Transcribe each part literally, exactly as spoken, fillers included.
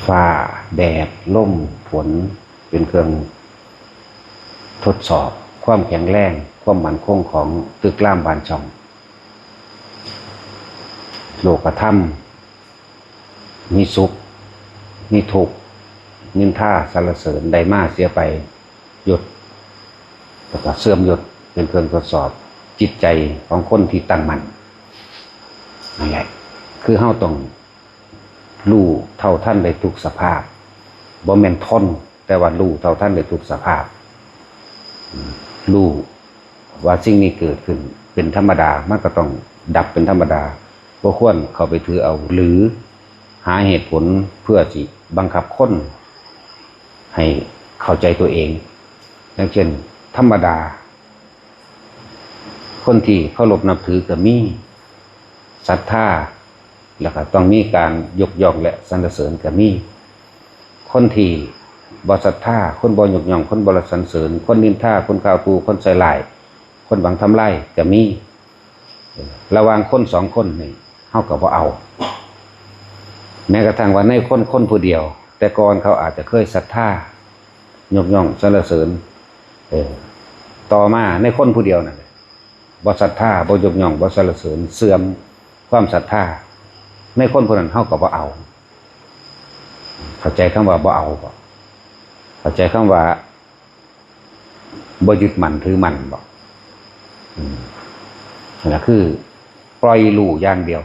ฟ้า แดด ลม ฝน เป็นเครื่องทดสอบความแข็งแรง ความมั่นคงของตึกรามบ้านช่อง โลกธรรม มีสุข มีทุกข์ นินทาสรรเสริญ ได้มาเสียไป ยศ แล้วก็เสื่อมยศ เป็นเครื่องทดสอบจิตใจของคนที่ตั้งมั่น นั่นแหละ คือเฮาต้องรู้เท่าทันได้ทุกสภาพ บ่แม่นทน แต่ว่ารู้เท่าทันได้ทุกสภาพ รู้ว่าสิ่งนี้เกิดขึ้นเป็นธรรมดา มันก็ต้องดับเป็นธรรมดา บ่ควรเข้าไปถือเอา หรือหาเหตุผลเพื่อสิบังคับคนให้เข้าใจตัวเอง อย่างเช่น ธรรมดา คนที่เคารพนับถือก็มี ศรัทธา แล้วก็ต้องมีการยกย่องและสรรเสริญก็มี คนที่บ่ศรัทธา คนบ่ยกย่อง คนบ่สรรเสริญ คนนินทา คนกล่าวตู่ คนใส่ร้าย คนหวังทำลายก็มี ระหว่างคนสองคนนี่ เฮาก็บ่เอา แม้กระทั่งว่าในคนคนผู้เดียว แต่ก่อนเขาอาจจะเคยศรัทธา ยกย่องสรรเสริญ เออ ต่อมาในคนผู้เดียวนั่นแหละ บ่ศรัทธา บ่ยกย่อง บ่สรรเสริญ เสื่อมความศรัทธา ในคนผู้นั้นเฮาก็บ่เอา เข้าใจคำว่าบ่เอาบ่ เข้า ใจคำว่าบ่ยึดมั่นถือมั่นบ่ อืม นั่นล่ะคือปล่อยรู้อย่างเดียว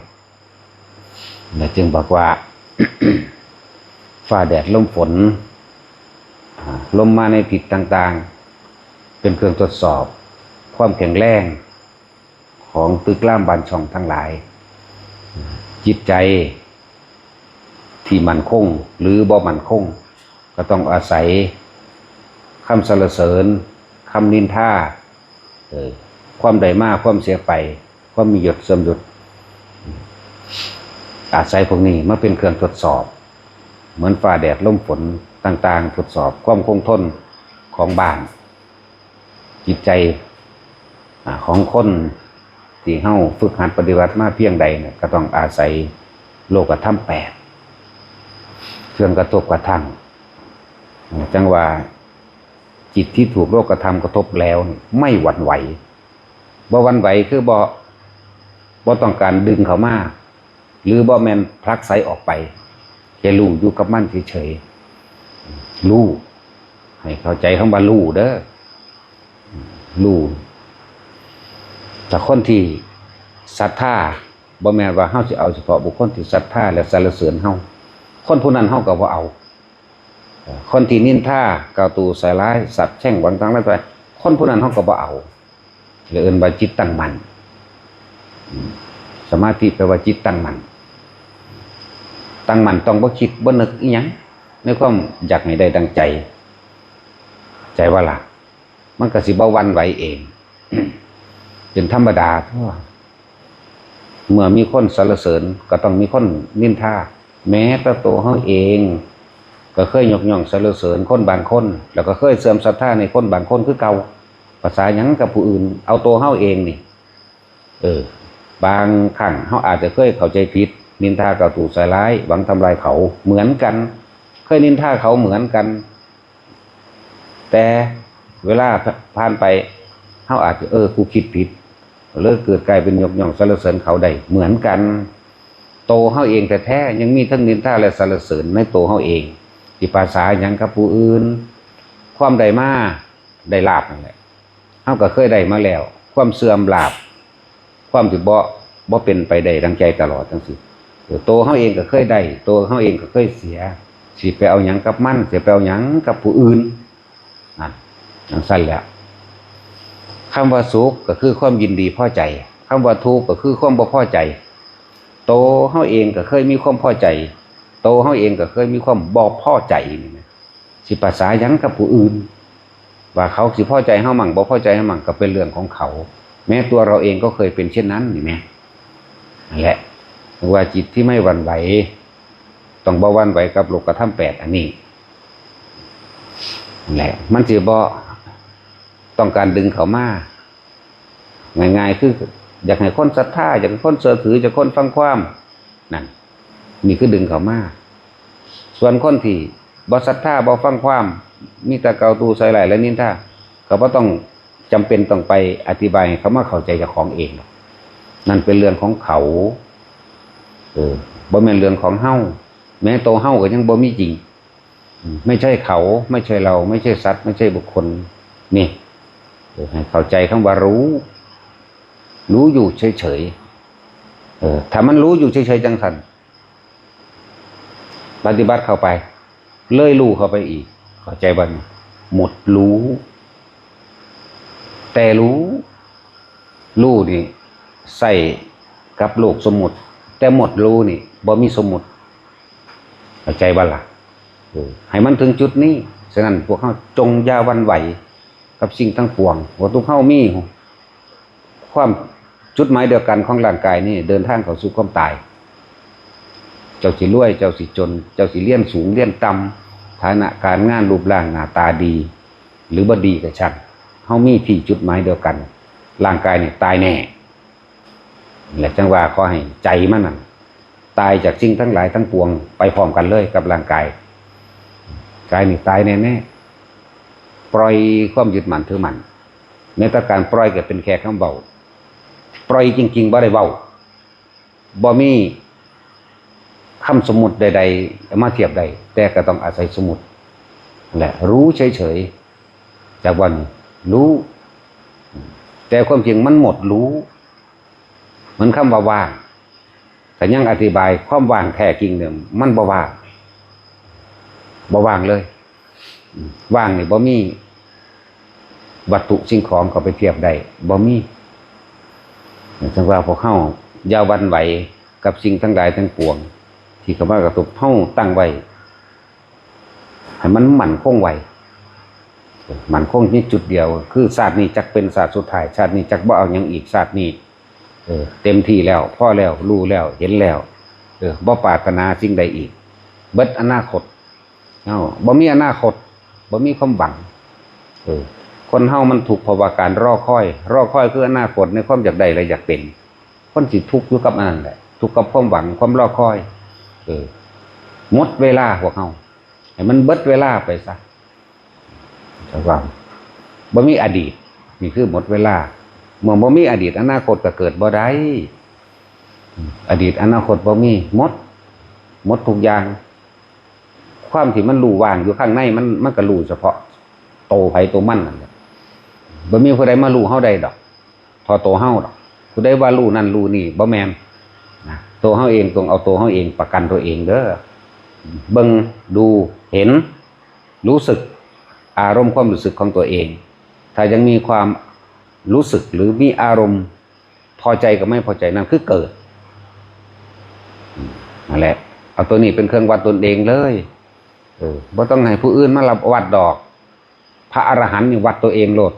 และจึงบอกว่า ฟ้าแดดลมฝน อ่า ลมมาในทิศต่างๆ เป็นเครื่องทดสอบความแข็งแรงของตึกรามบ้านช่องทั้งหลาย จิตใจที่มั่นคงหรือบ่มั่นคง ก็ต้องอาศัยคำสรรเสริญ คำนินทา เออ ความได้มา ความเสียไป ความมียศเสื่อมยศ อาศัยพวกนี้มาเป็นเครื่องทดสอบ เหมือนฟ้าแดดลมฝนต่างๆ ทดสอบความคงทนของบ้าน จิตใจ อ่า ของคนที่เฮาฝึกหัดปฏิบัติมาเพียงใดเนี่ย ก็ต้องอาศัยโลกธรรมแปด เครื่องกระทบกระทั่ง จังว่าจิตที่ถูกโลกธรรมกระทบแล้วเนี่ย ไม่หวั่นไหว บ่หวั่นไหวคือบ่ บ่ต้องการดึงเข้ามา หรือบ่แม่นผลักไสออกไป แค่รู้อยู่กับมันเฉยๆ รู้ ให้เข้าใจคำว่ารู้เด้อ รู้ แต่คนที่ศรัทธา บ่แม่นว่าเฮาสิเอาเฉพาะบุคคลที่ศรัทธาและสรรเสริญเฮา คนผู้นั้นเฮาก็บ่เอา คนที่นินทากล่าวตู่ใส่ร้าย สาปแช่ง หวังทำลาย คนผู้นั้นเฮาก็บ่เอา เรียกว่าจิตตั้งมั่น อืม สมาธิแปลว่าจิตตั้งมั่น ตั้งมั่นต้องบ่คิดบ่นึกอิหยัง ในความอยากให้ได้ดังใจ ใจว่าล่ะ มันก็สิบ่หวั่นไหวเอง เป็นธรรมดาทั่ว เมื่อมีคนสรรเสริญก็ต้องมีคนนินทา แม้แต่ตัวเฮาเอง ก็เคยยกย่องสรรเสริญคนบางคน แล้วก็เคยเสื่อมศรัทธาในคนบางคนคือเก่า ภาษาหยังกับผู้อื่น เอาตัวเฮาเองนี่ เออ บางครั้งเฮาอาจจะเคยเข้าใจผิด นินทากล่าวตู่ใส่ร้าย หวังทำลายเขาเหมือนกัน เคยนินทาเขาเหมือนกัน แต่เวลาผ่านไป เฮาอาจจะ เออ กูคิดผิด เลยเกิดกลายเป็นยกย่องสรรเสริญเขาได้เหมือนกัน โตเฮาเองแท้ๆ ยังมีทั้งนินทาและสรรเสริญในโตเฮาเอง สิภาษาหยังกับผู้อื่น ความได้มา ได้ลาภนั่นแหละ เฮาก็เคยได้มาแล้ว ความเสื่อมลาภ ความที่บ่ บ่เป็นไปได้ดังใจตลอดจังซี้ เออ โตเฮาเองก็เคยได้ โตเฮาเองก็เคยเสีย สิไปเอาหยังกับมัน สิไปเอาหยังกับผู้อื่น นั่น จังซั่นแหละ คำว่าสุขก็คือความยินดีพอใจ คำว่าทุกข์ก็คือความบ่พอใจ โตเฮาเองก็เคยมีความพอใจ โตเฮาเองก็เคยมีความบ่พอใจนี่นะ สิภาษาหยังกับผู้อื่น ว่าเขาสิพอใจเฮามั่ง บ่พอใจเฮามั่ง ก็เป็นเรื่องของเขา แม้ตัวเราเองก็เคยเป็นเช่นนั้นนี่แหม นั่นแหละ ว่าจิตที่ไม่หวั่นไหว ต้องบ่หวั่นไหวกับโลกธรรมแปดอันนี้ นั่นแหละ มันสิบ่ต้องการดึงเข้ามา ง่ายๆ คืออยากให้คนศรัทธา อยากให้คนเชื่อถือ อยากให้คนฟังความ นั่น นี่คือดึงเข้ามา ส่วนคนที่บ่ศรัทธา บ่ฟังความ มีแต่กล่าวตู่ใส่ร้ายและนินทา ก็บ่ต้อง จำเป็นต้องไปอธิบายให้เขามาเข้าใจเจ้าของเองหรอก นั่นเป็นเรื่องของเขา เออ บ่แม่นเรื่องของเฮา แม้ตัวเฮาก็ยังบ่มีจริง อืม ไม่ใช่เขา ไม่ใช่เรา ไม่ใช่สัตว์ ไม่ใช่บุคคล นี่ เออ ให้เข้าใจคำว่ารู้ รู้อยู่เฉยๆ เออ ถ้ามันรู้อยู่เฉยๆ จังซั่น ปฏิบัติเข้าไป เลยรู้เข้าไปอีก เข้าใจบ่นี่ หมดรู้ แต่รู้ รู้นี่ ใส่กับโลกสมมุติ แต่หมดรู้นี่ บ่มีสมมุติ เข้าใจบ่ล่ะ เออ ให้มันถึงจุดนี้ ฉะนั้นพวกเฮาจงอย่าหวั่นไหว กับสิ่งทั้งปวง ว่าทุกเฮามี ความจุดหมายเดียวกันของร่างกายนี่ เดินทางเข้าสู่ความตาย เจ้าสิรวย เจ้าสิจน เจ้าสิเรียนสูงเรียนต่ำ ฐานะการงานรูปร่างหน้าตาดี หรือบ่ดีก็ช่าง เฮามีที่จุดหมายเดียวกัน ร่างกายนี่ตายแน่ และจังว่าขอให้ใจมันนั่น ตายจากสิ่งทั้งหลายทั้งปวงไปพร้อมกันเลยกับร่างกาย กายนี่ตายแน่ๆ ปล่อยความยึดมั่นถือมั่น แม้แต่การปล่อยก็เป็นแค่คำเว้า ปล่อยจริงๆ บ่ได้เว้า บ่มีคำสมมุติใดๆ มาเทียบได้ แต่ก็ต้องอาศัยสมมุติ และรู้เฉยๆ จากวันรู้ แต่ความจริงมันหมดรู้ เหมือนคำว่าว่าง แต่ยังอธิบายความว่างแท้จริงเนี่ย มันบ่ว่าง บ่ว่างเลย ว่างนี่บ่มีวัตถุสิ่งของเข้าไปเทียบได้ บ่มี จังว่าพวกเฮาอย่าหวั่นไหวกับสิ่งทั้งหลายทั้งปวง ที่เข้ามากระทบเฮาตั้งไว้ ให้มันมั่นคงไว้ มั่นคงในจุดเดียว คือชาตินี้จักเป็นชาติสุดท้าย ชาตินี้จักบ่เอาหยังอีก ชาตินี้ เออ เต็มที่แล้ว พอแล้ว รู้แล้ว เห็นแล้ว เออ บ่ปรารถนาสิ่งใดอีก เบิดอนาคต เอ้า บ่มีอนาคต บ่มีความหวัง เออ คนเฮามันทุกข์เพราะว่าการรอคอย รอคอยคืออนาคตในความอยากได้และอยากเป็น คนสิทุกข์อยู่กับอันนั้นแหละ ทุกข์กับความหวัง ความรอคอย เออ หมดเวลาพวกเฮา ให้มันเบิดเวลาไปซะ แต่ว่าบ่มีอดีต นี่คือหมดเวลา เมื่อบ่มีอดีต อนาคตก็เกิดบ่ได้ อดีตอนาคตบ่มี หมด หมดทุกอย่าง ความที่มันรู้ว่างอยู่ข้างในมัน มันก็รู้เฉพาะโตไผโตมันนั่นแหละ บ่มีผู้ใดมารู้เฮาได้ดอก เท่าโตเฮาดอก ผู้ใดว่ารู้นั่นรู้นี่ บ่แม่นนะ โตเฮาเองต้องเอาโตเฮาเองประกันตัวเองเด้อ เบิ่ง ดู เห็น รู้สึก อารมณ์ความรู้สึกของตัวเอง ถ้ายังมีความรู้สึกหรือมีอารมณ์พอใจกับไม่พอใจ นั่นคือเกิด อืม นั่นแหละ เอาตัวนี้เป็นเครื่องวัดตนเองเลย เออ บ่ต้องให้ผู้อื่นมารับวัดดอก พระอรหันต์นี่วัดตัวเองโลด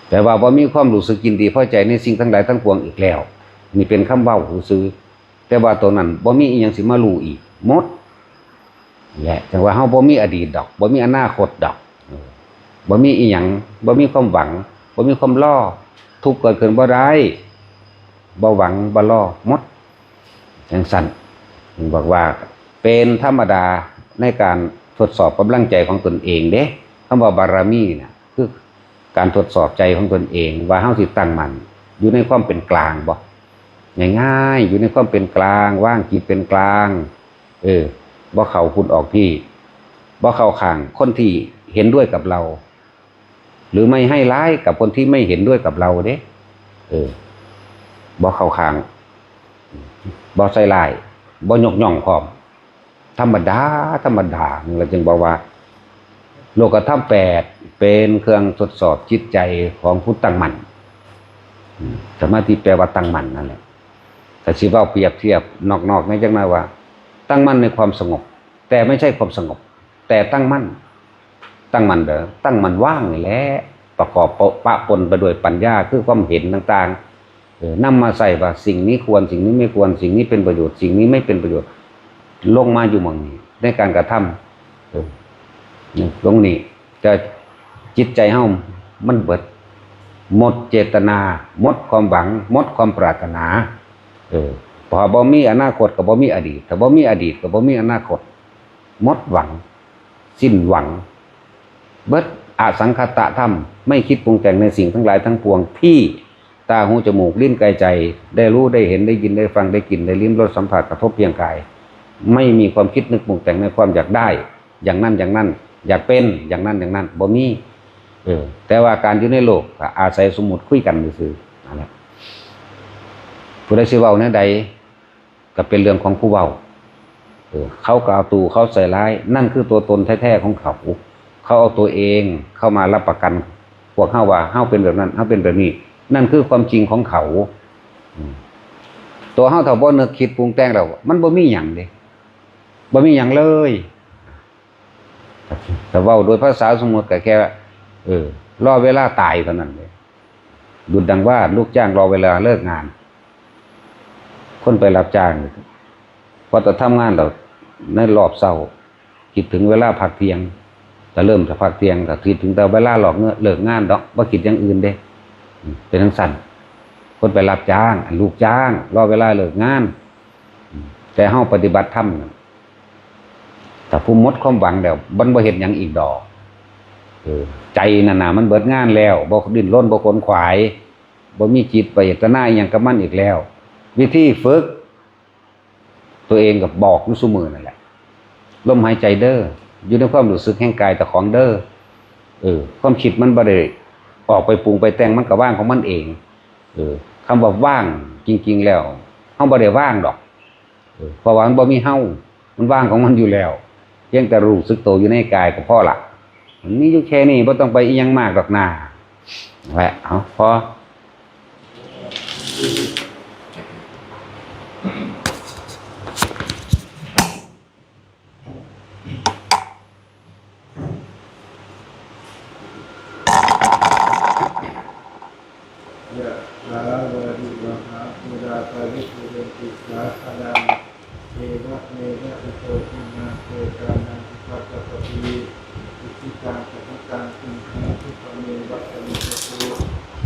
แต่ว่าบ่มีความรู้สึกยินดีพอใจในสิ่งทั้งหลายทั้งปวงอีกแล้ว นี่เป็นคำเว้าซื่อๆ แต่ว่าตัวนั้นบ่มีอีหยังสิมารู้อีก หมด และจังว่าเฮาบ่มีอดีตดอก บ่มีอนาคตดอก เออ บ่มีอีหยัง บ่มีความหวัง บ่มีความรอ ทุกข์เกิดขึ้นบ่ได้ บ่หวัง บ่รอ หมด จังซั่น บอกว่าเป็นธรรมดาในการทดสอบกำลังใจของตนเองเด้ คำว่าบารมีน่ะ คือการทดสอบใจของตนเอง ว่าเฮาสิตั้งมั่นอยู่ในความเป็นกลางบ่ ง่ายๆ อยู่ในความเป็นกลาง วางจิตเป็นกลาง เออ บ่เข้าพุ้นออกพี้ บ่เข้าข้างคนที่เห็นด้วยกับเรา หรือไม่ให้ร้ายกับคนที่ไม่เห็นด้วยกับเราเด้ เออ บ่เข้าข้าง บ่ใส่ร้าย บ่ยกย่องพร้อม ธรรมดา ธรรมดา เราจึงบอกว่า โลกธรรมแปดเป็นเครื่องทดสอบจิตใจของผู้ตั้งมั่น อืม สมาธิแปลว่าตั้งมั่นนั่นแหละ แต่สิเว้าเปรียบเทียบนอกๆ ในจังหน่อยว่า ตั้งมั่นในความสงบ แต่ไม่ใช่ความสงบ แต่ตั้งมั่น ตั้งมั่นเด้อ ตั้งมั่นว่างนี่แหละ ประกอบปะ ปะปนไปด้วยปัญญา คือความเห็นต่างๆ เออ นำมาใส่ว่าสิ่งนี้ควร สิ่งนี้ไม่ควร สิ่งนี้เป็นประโยชน์ สิ่งนี้ไม่เป็นประโยชน์ ลงมาอยู่หม่องนี้ ในการกระทำ เออ นี่ ตรงนี้ แต่จิตใจเฮามันเบิด หมดเจตนา หมดความหวัง หมดความปรารถนา เออ ถ้าบ่มีอนาคตก็บ่มีอดีต ถ้าบ่มีอดีตก็บ่มีอนาคต หมดหวัง สิ้นหวัง เบิด อสังขตธรรม ไม่คิดปรุงแต่งในสิ่งทั้งหลายทั้งปวงที่ตาหูจมูกลิ้นกายใจ ได้รู้ได้เห็นได้ยินได้ฟังได้กลิ่นได้ลิ้มรสสัมผัสกระทบเพียงกาย ไม่มีความคิดนึกปรุงแต่งในความอยากได้ อย่างนั้นอย่างนั้น อยากเป็นอย่างนั้นอย่างนั้นบ่มี เออ แต่ว่าการอยู่ในโลกก็อาศัยสมมุติคุยกันซื่อๆนั่นแหละ ผู้ใดสิเว้าแนวใด ก็เป็นเรื่องของผู้เว้า เออ เขาก็เอาตัวเขาใส่ร้าย นั่นคือตัวตนแท้ๆของเขา เขาเอาตัวเองเข้ามารับประกัน พวกเฮาว่าเฮาเป็นแบบนั้น เฮาเป็นแบบนี้ นั่นคือความจริงของเขา อืม ตัวเฮาถ้าบ่นึกคิดปรุงแต่งแล้ว มันบ่มีหยังเด้ บ่มีหยังเลย ถ้าเว้าโดยภาษาสมมุติก็แค่ว่า เออ รอเวลาตายเท่านั้นเลย ดุจดังว่าลูกจ้างรอเวลาเลิกงาน คนไปรับจ้าง พอจะทำงานแล้ว ในรอบเช้า คิดถึงเวลาพักเที่ยง แต่เริ่มจะพักเที่ยง ก็คิดถึงแต่เวลาเลิกงาน เลิกงานดอก บ่คิดอย่างอื่นเด้ อืม เป็นจั่งซั้น คนไปรับจ้าง ลูกจ้าง รอเวลาเลิกงาน อืม แต่เฮาปฏิบัติธรรมน่ะ ถ้าผู้หมดความหวังแล้ว มันบ่เฮ็ดหยังอีกดอก เออ ใจนั่นน่ะ มันเบิดงานแล้ว บ่ดิ้นรน บ่ขวนขวาย บ่มีจิตเจตนาอิหยังกับมันอีกแล้ว วิธีฝึก ตัวเองก็บอกอยู่ซุมื้อนั่นแหละ ลมหายใจเด้อ อยู่ในความรู้สึกแห่งกายเจ้าของเด้อ เออ ความคิดมันบ่ได้ออกไปปรุงไปแต่ง มันก็ว่างของมันเอง เออ คำว่าว่างจริงๆแล้ว เฮาบ่ได้ว่างดอก เออ เพราะว่ามันบ่มีเฮา มันว่างของมันอยู่แล้ว เพียงแต่รู้สึกตัวอยู่ในกายก็พอละ มันมีอยู่แค่นี้ บ่ต้องไปอิหยังมากดอกนา นั่นแหละ เอา พอ ยะถาวาริวหาปูราปริปูเรนติสาคารัง เอวะเมวะอิโตทินังเปตานังอุปัสสปติ อิชิตังปฏิตังตุมหังคิปะเมวะสมิจจตุ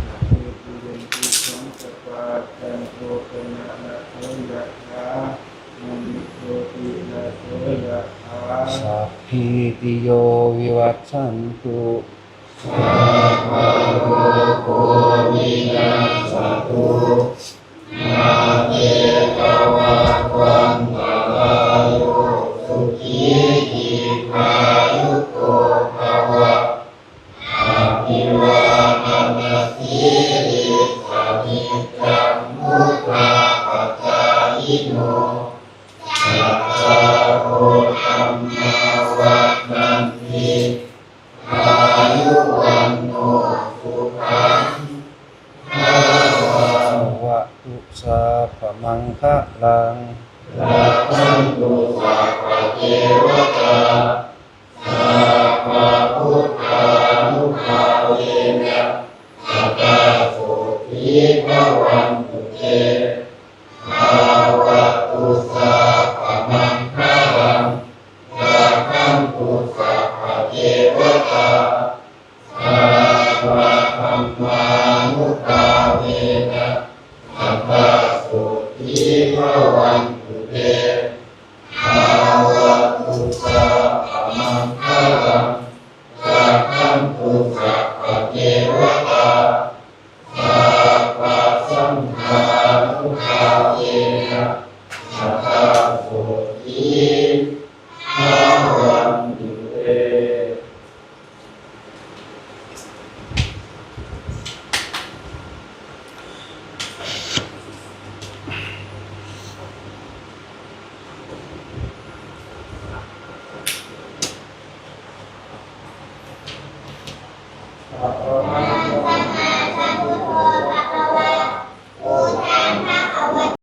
สัพเพปูเรนติสังกปา จันโทปนรสโสยะถา มณิโชติรสโสยะถา สัพพีติโยวิวัชชันตุ สัพพะโรโควินัสสะตุ มาเตภวัตวันตรายโย สุขีทีฆายุโกภวะ อภิวาทนสีลิสสะนิจจังวุฑฒาปจายิโน จัตตาโรธัมมาวัฑฒันติ อายุวัณโณสุขังพลัง ภะวะตุสัพพะมังคะลัง รักขันตุสัพพะเทวะตา สัพพะพุทธานุภาเวนะ สัตตาโสธีภะวันตุเต ภะวะตุสัพพะมังคะลัง รักขันตุสัพพะเทวะตา สัพพะธัมมานุภาเวนะ สัตตาโสธีภะวันตุเต ภะวะตุสัพพะมังคะลัง รักขันตุสัพพะเทวะตา สัพพะสังฆานุภาเวนะ สัตตาโสธีภะวันตุเต สัพพะมัง